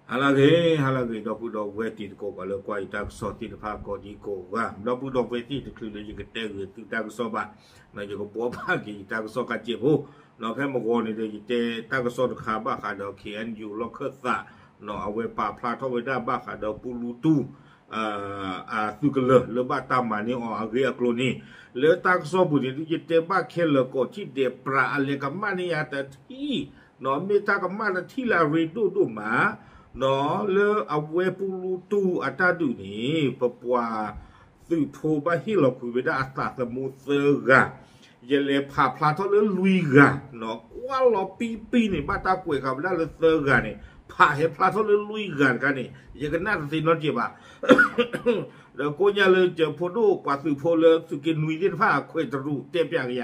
ဟါလၢအဂ့ၤ ဟါလၢအဂ့ၤ ဒီပုၢ်ဒီဝဲၢ်တံၤသကိး ပှၤလၢကွၢ်ယတၢ်ကစီၣ်သ့ၣ်တဖၣ် ကိးဒံကိးဂၤ, ဒီပုၢ်ဒီဝဲၢ်သ့ၣ်တချုးလၢယကတဲဂ့ၤသုတၢ်ကစီၣ်ဘၣ်, ယကဘှီဘၣ်က့ၤယတၢ်ကစီၣ်ကစဲးဖိ, ဖဲမုၢ်ဂီၤန့ၣ်ဒီး ယတဲတၢ်ကစီၣ်တခါဘၣ်ဃးဒီး ခ့ၣ်အဲၣ်ယူၣ် လီၢ်ခၢၣ်သး, အဝဲပာ်ဖျါထီၣ်ဝဲဒၣ်ဘၣ်ဃးဒီးပူလူတူၢ် အသုးကလၢၤလၢဘၣ်တၢ်မၤန့ၢ်အီၤအဂ့ၢ်အကျိၤန့ၣ်, လၢတၢ်ကစီၣ်ပူၤန့ၣ် ယတဲဘၣ်ခဲလၢာ် ကိးထံၣ်ဒဲး ပြးအလဲၤကမၣ်န့ၢ်ယၤတထံၣ်, မ့ၢ်တၢ်ကမၣ်တထံၣ်လၢအရ့ဒိၣ်ဒိၣ်မး, လၢအဝဲပူလူတူၢ်အတၢ်ဒုးန့ၣ် ပပှၤသုးဖိဘၣ်ဟ့ၣ်လီၤကွံာ်ဝဲဒၣ်အသးသမူသၢဂၤ, ယလဲၤဖးဖျါထီၣ်လၢလွံၢ်ဂၤ, ကွၢ်လီၤပံပံန့ၣ် ဘၣ်တၢ်ကွဲးဃာ်ဝဲဒၣ်လၢသၢဂၤန့ၣ် ဖးဟဲဖျါထီၣ်လၢလွံၢ်ဂၤတခါန့ၣ် ယကနၣ်တသ့နီတစဲးဘၣ်. ဒီးကိးညါလၢကၠၢၤဖိဒိၣ် ပှၤသုးဖိလၢသုးက့နွံသ့ၣ်တဖၣ် ခွဲးတရူးတဲပၠးကယ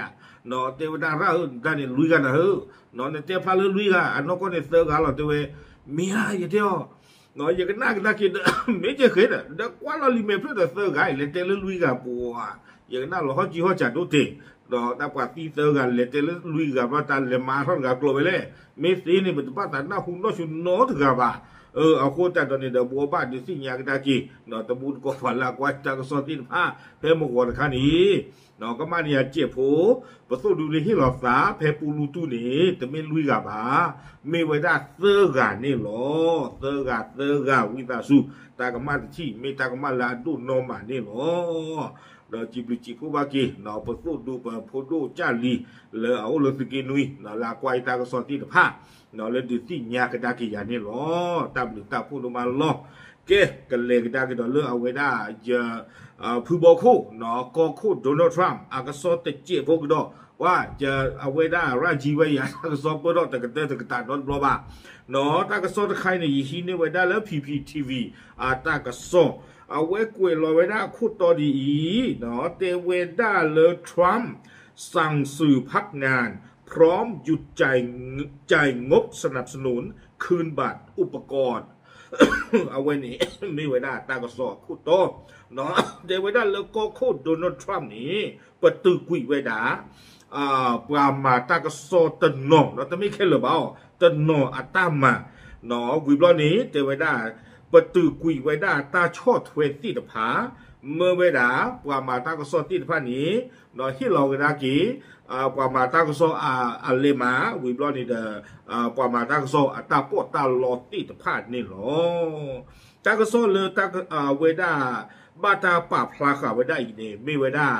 ၤ, တဲဝဲဒၣ်ရၣ်ဧၢ နတၢ်န့ၣ်လွံၢ်ဂၤနၤဧၢ, နတဲဖျါလၢလွံၢ်ဂၤ အနီၢ်ကီၢ်န့ၣ်သၢဂၤလီၤ တဲဝဲ, မ့ၢ်ဧါ ယတဲအီၤ, ယကနၣ်ကဒါက့ၤဒီး မ့ၢ်ကဲဃဲဒီး ဒီးကွၢ်လီၤလံာ်မဲာ်ဖျၢၣ်ဒီးသၢဂၤအံၤ လဲၤတဲလၢလွံၢ်ဂၤပှၤ, ယကနၣ်လီၤဟီၣ်ကံဟီၣ်စးဒိၣ်တ့ၢ်, ဒီးတၢ်ပှၤသံသၢဂၤ လဲၤတဲလၢလွံၢ်ဂၤဘျီ တၢ်လဲၤမၤထီၣ်တဂၤကျိၤဝဲလဲၣ်, မ့ၢ်သ့န့ၣ် ပတဘၣ်သးနၢ်ဟူနီၢ်ဆူၣ်နီတဂၤဘၣ်. အဃိသတးဒီးန့ၣ်ဒီး ဘှီဘၣ်ဒုးသ့ၣ်ညါကဒါက့ၤ တမူတကိးပှၤလၢအကွၢ်တၢ်ကစီၣ်သ့ၣ်တဖၣ် ဖဲမုၢ်ဂီၤတခါန့ၣ် ကမၣ်န့ၢ်ယၤစဲးဖိ, ပသိၣ်ဒူလၢဟ့ၣ်လီၤသး ဖဲပူလူတူၢ်န့ၣ် တမ့ၢ်လွံၢ်ဂၤဘၣ်, မ့ၢ်ဝဲဒၣ်သၢဂၤန့ၣ်လီၤ. သၢဂၤ သၢဂၤ ဝံသးစူၤ တၢ်ကမၣ်တထံၣ် မ့ၢ်တၢ်ကမၣ်လၢအဒိၣ်နီၢ်မးန့ၣ်လီၤ. ဒီးစံးဘျုးစံးဖှိၣ်ဘၣ်က့ၤ ပသိၣ်ဒူပဖိဒိၣ်ကၢ်လံၤ လၢအအိၣ်လၢသုးက့နွံ လၢအကွၢ်ယတၢ်ကစီၣ်သ့ၣ်တဖၣ် လၢဒုးသ့ၣ်ညါကဒါက့ၤယၤန့ၣ်လီၤ. တၢ်ဘျုးတၢ်ဖှိၣ်ဒိၣ်မးလီၤ. ကဲ ကလဲၤကဒါက့ၤဒီးလၢအဝဲဒၣ် ယ ဖုဘီခိၣ် ကီၢ်ခိၣ် Donald Trump အကစီၣ်တစဲးဖိကဒီး, ပှၤ အဝဲဒၣ်ရၣ်ကံဝဲယၤ တၢ်ကစီၣ်ပၢၢ်ထီၣ်တကတၢၢ်တကတၢၢ်နီတဘျီဘၣ်. တၢ်ကစီၣ်တခါအံၤန့ၣ် ယဟံးန့ၢ်ဝဲဒၣ်လၢ P P T V အတၢ်ကစီၣ်, အဝဲကွဲးလီၤဝဲဒၣ်အခိၣ်တီဒ်အံၤ, တဲဝဲဒၣ်လၢ Trump สั่งสื่อพักงาน พร้อมหยุดจ่าย จ่ายงบสนับสนุน คืนบัตรอุปกรณ์ အဝဲန့ၣ် မ့ၢ်ဝဲဒၣ်တၢ်ကစီၣ်အခိၣ်တီ, တဲဝဲဒၣ်လၢကီၢ်ခိၣ် Donald Trump န့ၣ် ပတုာ်ကွံာ်ဝဲဒၣ် ပှၤမၤတၢ်ကစီၣ်တနီၤ တမ့ၢ်ခဲလၢာ်ဘၣ်အီၤ တနီၤအတၢ်မၤ, ဝံၤဘျီန့ၣ် တဲဝဲဒၣ် ပတုာ်ကွံာ်ဝဲဒၣ်တၢ်ဆီၣ်ထွဲသ့ၣ်တဖၣ်, မၢဝဲဒၣ် ပှၤမၤတၢ်ကစီၣ်သ့ၣ်တဖၣ်န့ၣ် ဟ့ၣ်လီၤကဒါက့ၤ ပှၤမၤတၢ်ကစီၣ်အလဲၤမၤ, ဝံၤဘျီန့ၣ်ဒီး ပှၤမၤတၢ်ကစီၣ်အတၢ်ပီးတၢ်လီသ့ၣ်တဖၣ်န့ၣ်လီၤ. တၢ်ကစီၣ်လၢ ဝဲဒၣ် ဘၣ်တၢ်ပာ်ဖျါဃာ်ဝဲဒၣ်အံၤန့ၣ် မ့ၢ်ဝဲဒၣ်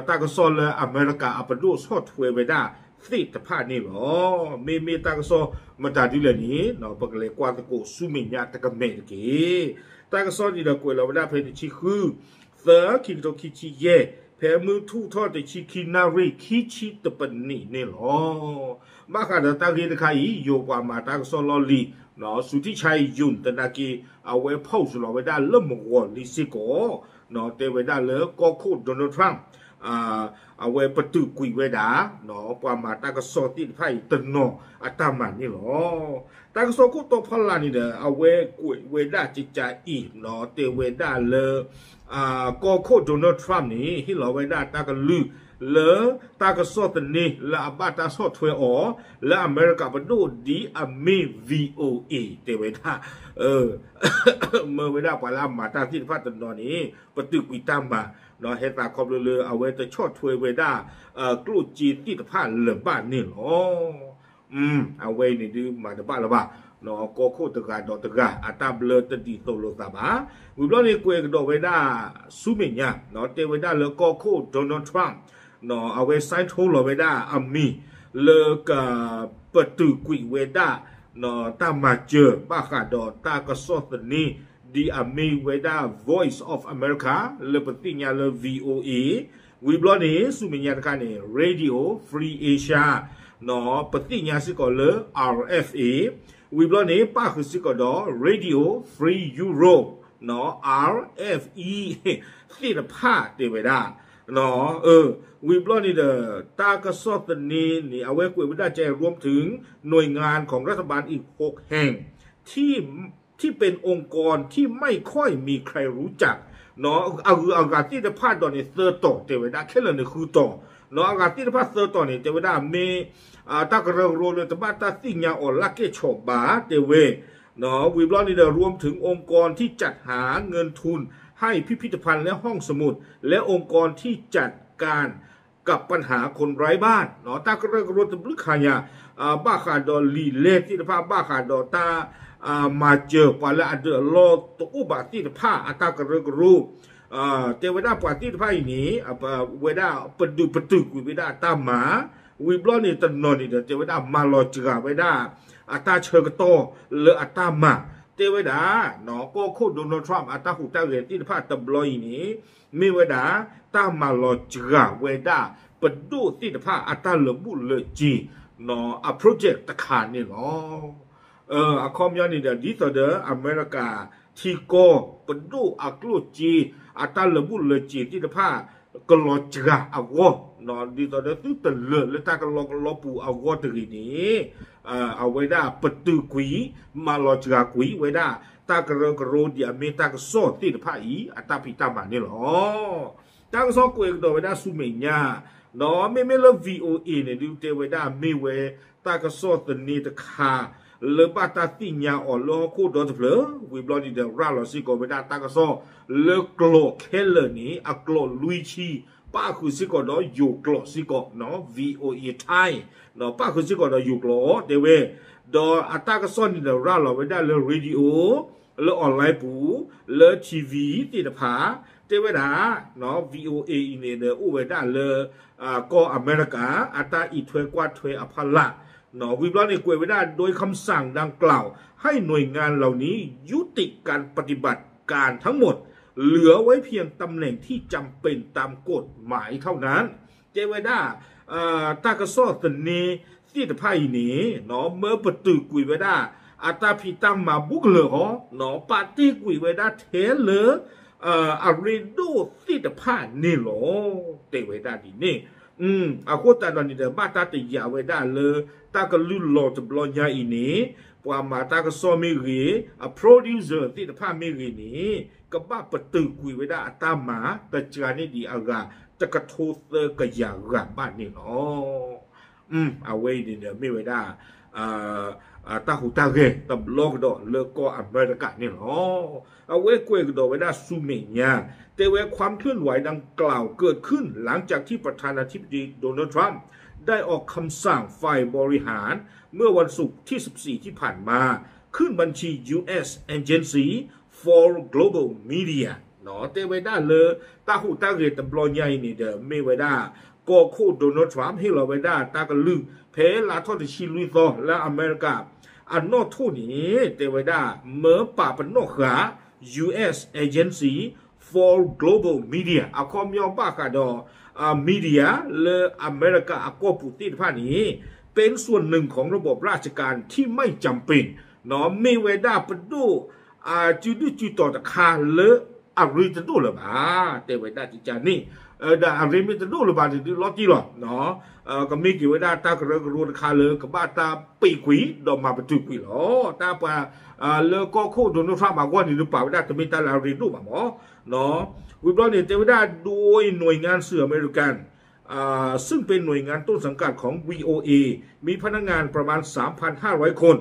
တၢ်ကစီၣ်လၢအမဲရကၤအပဒိၣ်ဆီၣ်ထွဲဝဲဒၣ်သ့ၣ်တဖၣ်န့ၣ်လီၤ. မ့မ့ၢ်တၢ်ကစီၣ်မတၤဒ်လဲၣ်န့ၣ် ပကလဲၤကွၢ်သကိးဆူမဲာ်ညါတကမဲာ်တက့ၢ်. တၢ်ကစီၣ်န့ၣ်ဒီးကွဲးလီၤဝဲဒၣ်ဖဲတဆံဃု သၢ ခံကထိခံဆံယဲၢ် ဖဲမုၢ်ထူၣ်ထီၣ်တဆံခံနၣ်ရံၣ် ခံဆံတပနံးန့ၣ်လီၤ. ဘၣ်ဃးဒီးတၢ်ဂ့ၢ်တခါအံၤ ယိၤပှၤမၤတၢ်ကစီၣ်လီၢ်လံၤ ဆူထံဆါအံၤ ယုၢ် သနာ်က့ အဝဲ post လီၤဝဲဒၣ်လၢမုၢ်ဂီၤလံစ့ၢ်ကီး တဲဝဲဒၣ်လၢကီၢ်ခိၣ် Donald Trump အဝဲပတုာ်ကွံာ်ဝဲဒၣ် ပှၤမၤတၢ်ကစီၣ်သ့ၣ်တဖၣ်အံၤတနီၤအတၢ်မၤန့ၣ်လီၤ. တၢ်ကစီၣ်ခိၣ်တီဖီလာ်န့ၣ်ဒီး အဝဲကွဲးဝဲဒၣ်ကကးအံၤ တဲဝဲဒၣ်လၢ ကီၢ်ခိၣ် Donald Trump န့ၣ် ဟ့ၣ်လီၤဝဲဒၣ်တၢ်ကလုၢ် လၢတၢ်ကစီၣ်သန့လၢအဘၣ်တၢ်ဆီၣ်ထွဲအီၤ လၢအမဲရကၤပဒိၣ်ဒ်အမ့ၢ် VOA တဲဝဲဒၣ် မၢဝဲဒၣ်ပှၤလၢအမၤတၢ်သ့ၣ်တဖၣ်တနီၤန့ၣ် ပတုာ်ကွံာ်တၢ်မၤ ဟဲသးခီဖျိလၢအဝဲတဆီၣ်ထွဲဝဲဒၣ် ကျိၣ်စ့သ့ၣ်တဖၣ်လၢၤဘၣ်န့ၣ်လီၤ. အဝဲအံၤန့ၣ်ဒုးမၤတဘၣ်လၢၤဘၣ်, ကီၢ်ခိၣ်တဂၤဒီးတဂၤ အတၢ်ဘျၢတဒ်သိးလိာ်သးဘၣ်. ဝံၤဘျီန့ၣ် ကွဲးကဒီးဝဲဒၣ်ဆူမဲာ်ညါ တဲဝဲဒၣ်လၢကီၢ်ခိၣ် Donald Trump အဝဲ sign ထိလီၤဝဲဒၣ်အမံၤ လၢကပတုာ်ကွံာ်ဝဲဒၣ် တၢ်မၤစၢၤဘၣ်ဃးဒီးတၢ်ကစီၣ်သန့ ဒ်အမ့ၢ်ဝဲဒၣ် Voice of America လၢပသ့ၣ်ညါလၢ VOA ဝံၤဘျီန့ၣ် ဆူမဲာ်ညါတခါန့ၣ် Radio Free Asia ပသ့ၣ်ညါစ့ၢ်ကီးလၢ RFA ဝံၤဘျီန့ၣ် ပၣ်ဃုာ်စ့ၢ်ကီးဒီး Radio Free Europe RFE သ့ၣ်တဖၣ်တဲဝဲဒၣ် ဝံၤဘျီန့ၣ်ဒီး တၢ်ကစီၣ်သန့န့ၣ် အဝဲကွဲးဝဲဒၣ်ကဲ รวมถึงหน่วยงานของรัฐบาลอีก หกแห่ง ที่ที่เป็นองค์กรที่ไม่ค่อยมีใครรู้จัก အဂုၤအဂၤသ့ၣ်တဖၣ်ဒီးန့ၣ် သၢတီၤတဲဝဲဒၣ် ခဲလၢာ်န့ၣ်ဃုတီၤ အဂၤသ့ၣ်တဖၣ်သၢတီၤန့ၣ် တဲဝဲဒၣ်မ့ၢ် တၢ်ကရၢကရိလၢတဘၣ်တၢ်သ့ၣ်ညါအီၤလၢကဲၣ်ဆိးဘၣ် တဲဝဲ ဝံၤဘျီန့ၣ်ဒီး รวมถึงองค์กรที่จัดหาเงินทุน ให้พิพิธภัณฑ์และห้องสมุด และองค์กรที่จัดการกับปัญหาคนไร้บ้าน တၢ်ကရၢကရိတဘျုးခါညါ ဘၣ်ဃးဒီးလံာ်လဲၢ်သ့ၣ်တဖၣ် ဘၣ်ဃးဒီးတၢ် မၤစၢၤပှၤလၢအဒၢးအလီၢ်တအိၣ်ဘၣ်သ့ၣ်တဖၣ် အတၢ်ကရၢကရိ တဲဝဲဒၣ်ပှၤသ့ၣ်တဖၣ်အံၤန့ၣ် ဝဲဒၣ်ပဒုးပတုာ်ကွံာ်ဝဲဒၣ်အတၢ်မၤ ဝံၤဘျီန့ၣ်တနီၤန့ၣ်ဒီး တဲဝဲဒၣ်မၤလီၤစှၤဝဲဒၣ် အတၢ်ဆၢကတီၢ်လၢအတၢ်မၤ တဲဝဲဒၣ် ကီၢ်ခိၣ် Donald Trump အတၢ်ဟူးတၢ်ဂဲၤသ့ၣ်တဖၣ်တဘျီအံၤန့ၣ် မ့ၢ်ဝဲဒၣ် တၢ်မၤလီၤစှၤဝဲဒၣ် ပဒိၣ်သ့ၣ်တဖၣ်အတၢ်လၢာ်ဘူၣ်လၢာ်စ့ၤ အ project တခါန့ၣ်လီၤ. အခီပညီန့ၣ်ဒီး ဒ်သိးဒီးအမဲရကၤထံကီၢ် ပဒိၣ်အကျိၣ်စ့ အတၢ်လၢာ်ဘူၣ်လၢာ်စ့ၤသ့ၣ်တဖၣ် ကလီၤစှၤအဂီၢ် ဒ်သိးဒီးသုတလၢာ်လၢတၢ်ကလီကလီပူၤအဂီၢ်တဂ့ၤန့ၣ် အဝဲဒၣ်ပတုာ်ကွံာ် မၤလီၤစှၤကွံာ်ဝဲဒၣ် တၢ်ကရၢကရိဒ်အမ့ၢ်တၢ်ကစီၣ်သ့ၣ်တဖၣ်အံၤ အတၢ်ဖံးတၢ်မၤန့ၣ်လီၤ. တၢ်ကစီၣ်ကွဲးကဒီးဝဲဒၣ်ဆူမဲာ်ညါ ဒီးမ့မ့ၢ်လၢ VOA န့ၣ်ဒုးတဲဝဲဒၣ်မ့ၢ်ဝဲ တၢ်ကစီၣ်သန့တခါ လၢဘၣ်တၢ်သ့ၣ်ညါအီၤလၢဟီၣ်ခိၣ်ဒီတဖျၢၣ် ဝံၤဘျီန့ၣ်ဒီးရၤလီၤစ့ၢ်ကီးဝဲဒၣ်တၢ်ကစီၣ် လၢကျိာ်ခဲလၢာ်န့ၣ် အကျိာ်လွံၢ်ဆံ ပၣ်ဃုာ်စ့ၢ်ကီးဒီးယိၤကျိာ်စ့ၢ်ကီး VOA Thai ပၣ်ဃုာ်စ့ၢ်ကီးဒီးယိၤကျိာ်တဲဝဲ ဒီးအတၢ်ကစီၣ်န့ၣ်ဒီးရၤလီၤဝဲဒၣ်လၢ radio လၢ online ပူၤ လၢ TV သ့ၣ်တဖၣ် တဲဝဲဒၣ် VOA အံၤန့ၣ်ဒီးအိၣ်ဝဲဒၣ်လၢ ကီၢ်အမဲရကၤ အတၢ်အံးထွဲကွၢ်ထွဲအဖီလာ် ဝံၤဘျီန့ၣ်ကွဲးဝဲဒၣ် โดยคำสั่งดังกล่าว ให้หน่วยงานเหล่านี้ยุติการปฏิบัติการทั้งหมด เหลือไว้เพียงตำแหน่งที่จำเป็นตามกฎหมายเท่านั้น တဲဝဲဒၣ် တၢ်ကစီၣ်သန့သ့ၣ်တဖၣ်အံၤန့ၣ် မၢပတုာ်ကွံာ်ဝဲဒၣ် အတၢ်ဖံးတၢ်မၤဘူးကလၢာ်ဟီ ပာ်တ့ၢ်ကွံာ်ဝဲဒၣ်ထဲလၢ အရ့ဒိၣ်သ့ၣ်တဖၣ်န့ၣ်လီၤ တဲဝဲဒၣ်ဒ်န့ၣ် အဃိသတးဒီးန့ၣ်ဒီး ဘၣ်တၢ်တယာ်ဝဲဒၣ်လၢ တၢ်ကလုၢ်လီၤတဘျီညါအံၤန့ၣ် ပှၤမၤတၢ်ကစီၣ်မ့ၢ်ဂ့ၤ အ producer သ့ၣ်တဖၣ်မ့ၢ်ဂ့ၤန့ၣ် ကဘၣ်ပတုာ်ကွံာ်ဝဲဒၣ်အတၢ်မၤ တစှၤန့ၢ်ဒံးအဂၤ တကထိသၢကယၤဂၤဘၣ်န့ၣ်လီၤ. အဝဲအံၤန့ၣ်ဒီးမ့ၢ်ဝဲဒၣ် တၢ်ဟူးတၢ်ဂဲၤတဘျီကဒီးလၢကီၢ်အမဲရကၤန့ၣ်လီၤ. အဝဲကွဲးကဒီးဝဲဒၣ်ဆူမဲာ်ညါ တဲဝဲ ความเคลื่อนไหวดังกล่าวเกิดขึ้นหลังจากที่ประธานาธิบดีโดนัลด์ทรัมป์ได้ออกคำสั่งฝ่ายบริหารเมื่อวันศุกร์ที่ สิบสี่ ที่ผ่านมา ขึ้นบัญชี US Agency for Global Media တဲဝဲဒၣ်လၢ တၢ်ဟူးတၢ်ဂဲၤတဘျီညါအံၤန့ၣ်ဒီး မ့ၢ်ဝဲဒၣ် ကီၢ်ခိၣ် Donald Trump ဟ့ၣ်လီၤဝဲဒၣ်တၢ်ကလုၢ် ဖဲလါထီၣ်တဆံလွံၢ်သီလၢအမဲရကၤ အနီၣ်ထိၣ်န့ၣ် တဲဝဲဒၣ် မၢပာ်ပနီၣ်ဃာ် US Agency for Global Media အခီပညီဘၣ်ဃးဒီး media လၢအမဲရကၤအကီၢ်ပူၤသ့ၣ်တဖၣ်န့ၣ် เป็นส่วนหนึ่งของระบบราชการที่ไม่จำเป็น မ့ၢ်ဝဲဒၣ်ပဒိၣ် စုဒုၣ်စုတီၤတခါလၢအရ့တဒိၣ်လၢၤဘၣ် တဲဝဲဒၣ်ဒ်န့ၣ် ဒီးအရ့မ့ၢ်တဒိၣ်လၢၤဘၣ်န့ၣ်ဒုးလီၤတံၢ်လီၤ ကမ့ၢ်က့ၤဝဲဒၣ်တၢ်ကရၢကရိတခါလၢကဘၣ်တၢ်ပံာ်ကွံာ်ဒီးမၤပတုာ်ကွံာ်လီၤ. တၢ်ပှၤ လၢကီၢ်ခိၣ် Donald Trump အဂီၢ်န့ၣ်ဒုး ပာ်ဝဲဒၣ်တမ့ၢ်တၢ်လၢအရ့ဒိၣ်ဘၣ်မး ဝံၤဘျီန့ၣ် တဲဝဲဒၣ် โดยหน่วยงานสื่ออเมริกัน ซึ่งเป็นหน่วยงานต้นสังกัดของ VOA มีพนักงานประมาณ สามพันห้าร้อย คน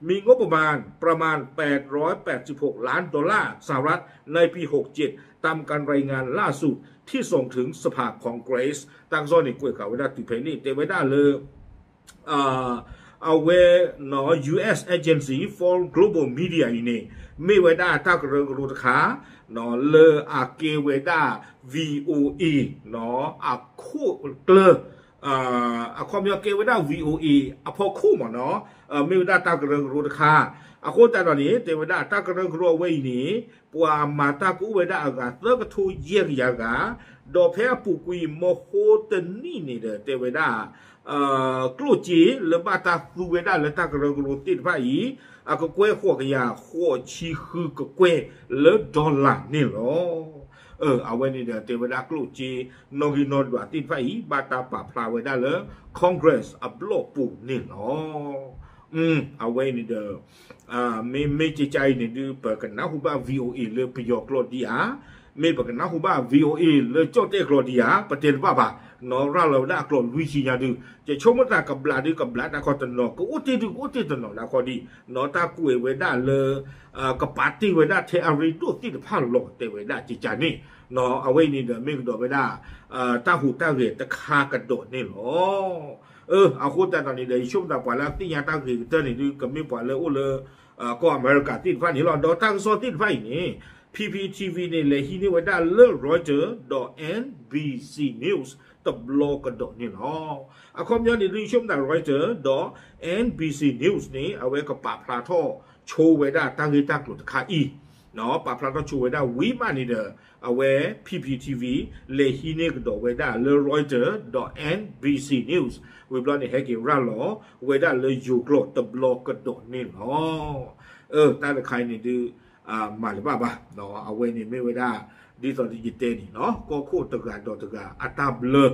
มีงบประมาณประมาณ แปดร้อยแปดสิบหก ล้านดอลลาร์สหรัฐในปี หกเจ็ด ตามการรายงานล่าสุดที่ส่งถึงสภาคองเกรส တၢ်ကစီၣ်န့ၣ်ကွဲးဃာ်ဝဲဒၣ်တုၤဖဲန့ၣ် တဲဝဲဒၣ်လၢ အဝဲ US Agency for Global Media အံၤန့ၣ် မ့ၢ်ဝဲဒၣ်တၢ်ကရၢကရိတခါ လၢအကဲဝဲဒၣ် VOA အခိၣ်ကျၢ အခီပညီကဲဝဲဒၣ် VOA အဖီခိၣ်မ့ၢ်နီၤ မ့ၢ်ဝဲဒၣ်တၢ်ကရၢကရိတခါ အဃိသတးဒီးန့ၣ် တဲဝဲဒၣ်တၢ်ကရၢကရိအဝဲအံၤန့ၣ် ပှၤမၤတၢ်ကအိၣ်ဝဲဒၣ်အဂၤသၢကထိယဲၢ်ကယၤဂၤ ဒီးဖဲအပူၤကွံာ်မီၢ်ဃိတနံၣ်န့ၣ်ဒီး တဲဝဲဒၣ် ကျိၣ်စ့လၢဘၣ်တၢ်သူဝဲဒၣ်လၢတၢ်ကရၢကရိသ့ၣ်တဖၣ်အံၤ အကကွဲၢ်ဃိးကယၤဃိးဆံဃုကကွဲၢ်လၢ dollar န့ၣ်လီၤ. အဝဲန့ၣ်ဒီးတဲဝဲဒၣ်ကျိၣ်စ့နီၣ်ဂံၢ်နီၣ်ဒွးသ့ၣ်တဖၣ်အံၤ ဘၣ်တၢ်ပာ်ဖျါဝဲဒၣ်လၢ Congress အဘျီၣ်ပူၤန့ၣ်လီၤ. အဝဲန့ၣ်ဒီး မ့မ့ၢ်ကကါအံၤန့ၣ်ဒုး ပကနၢ်ဟူဘၣ် VOA လၢပယီၤကျိာ်ဒံးဧါ မ့ၢ်ပကနၢ်ဟူဘၣ် VOA လၢကၠီၣ်တဲၣ်ကျိာ်ဒံးဧါ ပတဲတဘၣ်ဘၣ်, နီၢ်ရၤလီၤဝဲဒၣ်အကျိာ်လွံၢ်ဆံညါဒုး ယဆိကမိၣ်သးကဘျးဒုးကဘျးတၢ်ခီတနီၤ ကအိၣ်တ့ၢ်ဒုးကအိၣ်တ့ၢ်တနီၤဒၣ်ခီဒံး နီၢ်တၢ်ကွဲးဝဲဒၣ်လၢ ကပာ်တ့ၢ်ဝဲဒၣ်ထဲအရ့ဒိၣ်သ့ၣ်တဖၣ်လီၤ တဲဝဲဒၣ်ကကန့ၣ်, နီၢ်အဝဲအံၤန့ၣ်ဒီးမ့ၢ်ကဒီးဝဲဒၣ် တၢ်ဟူးတၢ်ဂဲၤတခါကဒီးန့ၣ်လီၤ. အဃိသတးဒီးန့ၣ်ဒီး ယဆိကမိၣ်သးပှၤလၢအသ့ၣ်ညါတၢ်ဂ့ၤကတၢၢ်န့ၣ်ဒုး ကမ့ၢ်ပှၤလၢအိၣ်လၢ ကီၢ်အမဲရကၤသ့ၣ်တဖၣ်န့ၣ်လီၤ. ဒီးတၢ်ကစီၣ်သ့ၣ်တဖၣ်အံၤန့ၣ် PPTV န့ၣ် လဲၤဟံးန့ၢ်ဝဲဒၣ်လၢ Reuters ဒီး NBC News တဘျီကဒီးန့ၣ်လီၤ. အခီပညီန့ၣ်ဒုး ယဆိကမိၣ်သး Reuters ဒီး NBC News န့ၣ် အဝဲကပာ်ဖျါထီၣ်ဆိဝဲဒၣ်တၢ်ဂ့ၢ်တၢ်ကျိၤတခါအံၤ နီၢ်ပာ်ဖျါထီၣ်ဆိဝဲဒၣ်ဝံၤမးန့ၣ်ဒီး အဝဲ PPTV လဲၤဟံးန့ၢ်ကဒီးဝဲဒၣ်လၢ Reuters ဒီး NBC News ဝံၤဘျီန့ၣ် ဟဲက့ၤရၤလီၤဝဲဒၣ်လၢယိၤကျိာ်တဘျီကဒီးန့ၣ်လီၤ. တၢ်တခါအံၤန့ၣ်ဒုး မၤတဘၣ်ဘၣ်, အဝဲန့ၣ်မ့ၢ်ဝဲဒၣ် ဒ်သိးယတဲန့ၣ် ကီၢ်ခိၣ်တဂၤဒီးတဂၤအတၢ်ဘျၢ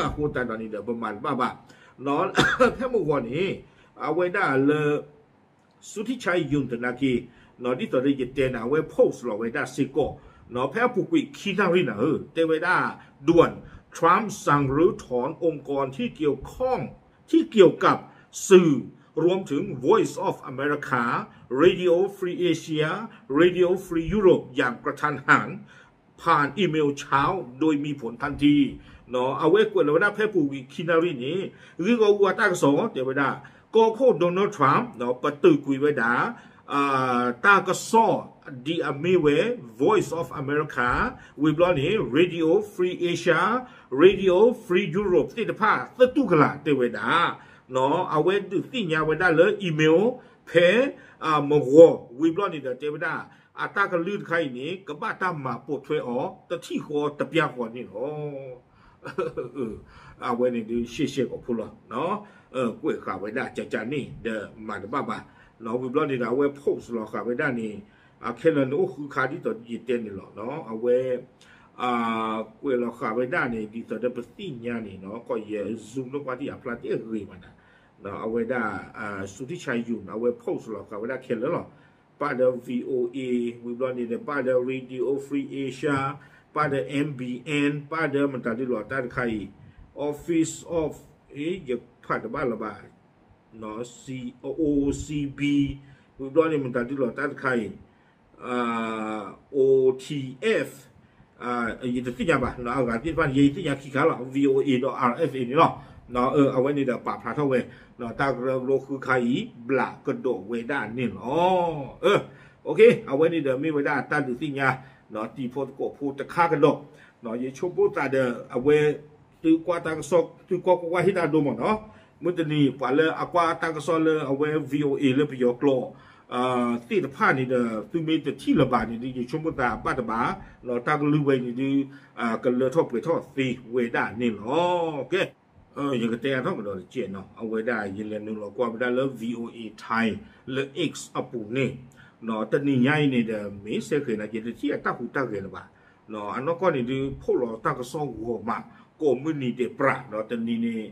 အဃိသတးဒီးန့ၣ်ဒီး ပမၤတဘၣ်ဘၣ်. ဖဲမုၢ်ဂီၤန့ၣ် အဝဲဒၣ်လၢ Suthishai Yoon သနာ်က့ ဒ်သိးလၢယတဲန့ၣ် အဝဲ post လီၤဝဲဒၣ်စ့ၢ်ကီး ဖဲအပူၤကွံာ်ခံနၣ်ရံၣ်န့ၣ်ဧၢ တဲဝဲဒၣ် ด่วน ทรัมป์สั่งรื้อถอนองค์กรที่เกี่ยวข้องที่เกี่ยวกับสื่อ รวมถึง Voice of America, Radio Free Asia, Radio Free Europe อย่างกระทันหัน ผ่านอีเมลเช้า โดยมีผลทันที အဝဲကွဲးလီၤဝဲဒၣ်ဖဲပူၤကွံာ်ခံနၣ်ရံၣ်န့ၣ် ဂ့ၢ်ဂီၢ်ဝူဝါတၢ်ကစီၣ် တဲဝဲဒၣ် ကီၢ်ခိၣ် Donald Trump ပတုာ်ကွံာ်ဝဲဒၣ် တၢ်ကစီၣ် ဒ်အမ့ၢ်ဝဲ Voice of America ဝံၤဘျီန့ၣ် Radio Free Asia, Radio Free Europe သ့ၣ်တဖၣ် သတူၢ်ကလာ် တဲဝဲဒၣ် အဝဲဒုးသ့ၣ်ညါဝဲဒၣ်လၢ email ဖဲ မုၢ်ဂီၤ ဝံၤဘျီန့ၣ်ဒီးတဲဝဲဒၣ် အတၢ်ကလုၢ်တခါအံၤန့ၣ် ကဘၣ်တၢ်မၤပိာ်ထွဲအီၤ တထံၣ်ဃီတပျၢ်ဃီန့ၣ်လီၤ. အဝဲန့ၣ်ဒုးရှဲရှဲကိာ်ဖိလီၤ. ကွဲးဃာ်ဝဲဒၣ်ကကန့ၣ် ဒီးမၤတဘၣ်ဘၣ်. ဝံၤဘျီန့ၣ်ဒီး အဝဲ post လီၤဃာ်ဝဲဒၣ်န့ၣ် ခဲလၢာ်န့ၣ်အိၣ်ဃုခါဒ်သိးယတဲန့ၣ်လီၤ. အဝဲ ကွဲးလီၤဃာ်ဝဲဒၣ်န့ၣ် ဒ်သိးဒီးပသ့ၣ်ညါန့ၣ် ကီၢ်ယဲ Zoom လၢကွၢ်တံၢ်အဖျါတအဲၣ်ဂ့ၤမးနၤ အဝဲဒၣ် Suthishai Yoon အဝဲ post လီၤဃာ်ဝဲဒၣ်ခဲလၢာ်လီၤ. ပၣ်ဒီး VOA ဝံၤဘျီန့ၣ်ဒီး ပၣ်ဒီး Radio Free Asia, ပၣ်ဒီး MBN, ပၣ်ဒီးမတၤဒုလီၤတၢ်တခါအံၤ Office of ယဖးတဘၣ်လၢၤဘၣ် OCB ဝံၤဘျီန့ၣ် မတၤဒုလီၤတၢ်တခါအံၤ OTF ယတသ့ၣ်ညါဘၣ် အဂၤသ့ၣ်တဖၣ်န့ၣ် ယဲယသ့ၣ်ညါခံခါလီၤ VOA ဒီး RFA န့ၣ်လီၤ. အဝဲန့ၣ်ဒီးပာ်ဖျါထီၣ်ဝဲ တၢ်ကရၢကရိဃုခါအံၤ ဘျးကဒီးဝဲဒၣ်န့ၣ်လီၤ. အဝဲန့ၣ်ဒီးမ့ၢ်ဝဲဒၣ်တၢ်ဒုးသ့ၣ်ညါ တံၤဖိသကိးဖိတခါကဒီး ယဆိကမိၣ်သးဒီး အဝဲ သုကွၢ်တၢ်ကစီၣ် သုကွၢ်ကွၢ်ကွၢ်ဟ့ၣ်တၢ်ဒိမးနီၤ မုၢ်တနံၤ ပှၤလၢအကွၢ်တၢ်ကစီၣ်လၢအဝဲ VOA လၢပယီၤကျိာ် သ့ၣ်တဖၣ်န့ၣ်ဒီး သုမ့ၢ်တထံၣ်လၢၤဘၣ်န့ၣ်ဒီး ယဆိကမိၣ်သးဘၣ်တဘၣ် တၢ်ကလုၢ်ဝဲန့ၣ်ဒီး ကလၢထီၣ်ပှဲၤထီၣ်သ့ဝဲဒၣ်န့ၣ်လီၤ. ကဲ ယကတဲအါထီၣ်ကဒီးတကဲးနီၤ အဝဲဒၣ်ယလဲၤနုာ်လီၤကွၢ်ဝဲဒၣ်လၢ VOA Thai လၢ X အပူၤန့ၣ် တနံၤညါအံၤန့ၣ်ဒီး မ့ၢ်စဲဃဲၤန့ၣ် ယတထံၣ်အတၢ်ဟူးတၢ်ဂဲၤလၢၤဘၣ်. အနီၢ်ကီၢ်န့ၣ်ဒုး ဖီၣ်လီၤတၢ်ကစီၣ်ဂီၤမး ကိးမုၢ်နံၤဒဲးပြးဒီး တနံၤန့ၣ်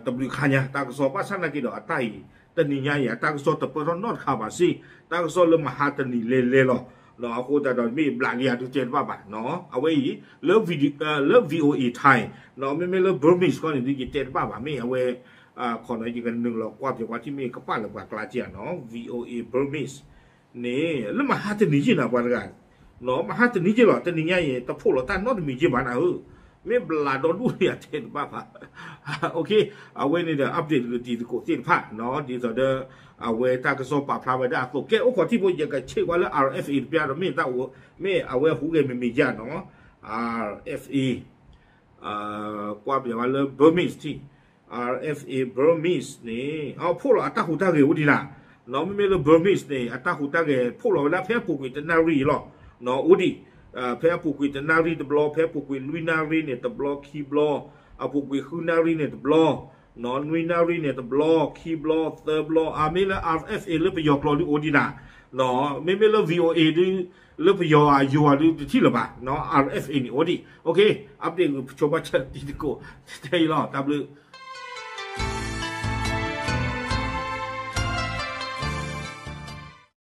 တဘျုးခါညါ တၢ်ကစီၣ်ဘၣ်ဆၣ်နာ်က့ဒီး အတၢ်အံၤ တနံၤညါအံၤ အတၢ်ကစီၣ်တပၢၢ်ထီၣ်နီတခါဘၣ်စ့ၢ် တၢ်ကစီၣ်လၢမဟါတနံၤလဲၤလဲၤလီၤ. အဃိသတးဒီး မ့ၢ်ဘျးလံအဒုးတဲတဘၣ်ဘၣ်နီၤ အဝဲအံၤ လၢ လၢ VOA Thai နီၤ မ့မ့ၢ်လၢ Burmese ခီန့ၣ်ဒုး ယတဲတဘၣ်ဘၣ် မ့ၢ်အဝဲ ခီနီၤ ယကနုာ်လီၤကွၢ်ပၠီၤကွၢ်ထံမ့ၢ်ကပာ်လၢပှၤကျါက့နီၤ VOA Burmese န့ၣ် လၢမဟါတနံၤက့နီၤ ပှၤတဂၤ မဟါတနံၤက့လီၤ တနံၤညါအံၤ တဖီၣ်လီၤတၢ်နီတမံၤက့ဘၣ်နၤဧၢ မ့ၢ်ဘျးဒီဒူၣ်လံအတဲတဘၣ်ဘၣ် အဝဲန့ၣ်ဒီး update တကတံၤသကိးသ့ၣ်တဖၣ်နီၤ ဒ်သိးဒီး အဝဲတၢ်ကစီၣ်ပာ်ဖျါဝဲဒၣ်အသိး ကဲအိၣ်ခိးထံဖိ ယကဆဲးကွၢ်လၢ RFA တပျၢ်ဒီး မ့ၢ်တၢ်အိၣ် မ့ၢ်အဝဲဟူးဂဲၤမ့မ့ၢ်ယါနီၤ RFA ကွၢ်ပၠးဝဲလၢ Burmese ထံ RFA Burmese န့ၣ် အဖီၣ်လီၤအတၢ်ဟူးတၢ်ဂဲၤအိၣ်ဒံးနၤ နီၤ မ့မ့ၢ်လၢ Burmese န့ၣ် အတၢ်ဟူးတၢ်ဂဲၤဖီၣ်လီၤဝဲဒၣ်ဖဲအပူၤကွံာ်တနၣ်ရံၣ်အံၤလီၤ အိၣ်ဒံး ဖဲအပူၤကွံာ်တနၣ်ရံၣ်တဘျီ ဖဲအပူၤကွံာ်လွံၢ်နၣ်ရံၣ်န့ၣ်တဘျီခံဘျီ အပူၤကွံာ်ဃုနၣ်ရံၣ်န့ၣ်တဘျီ နွံနၣ်ရံၣ်န့ၣ်တဘျီ ခံဘျီ သၢဘျီ အမ့ၢ်လၢ RFA လၢပယီၤကျိာ်ဒုးအိၣ်ဒံးနၤ မ့မ့ၢ်လၢ VOA ဒုး လၢပယီၤအယိၤအဒုးတထံၣ်လၢၤဘၣ် RFA န့ၣ်အိၣ်ဒံး update ဂုာ်ဆိဘၣ်ဆၢတံၤသကိး တဲအံၤလီၤ တၢ်ဘျုး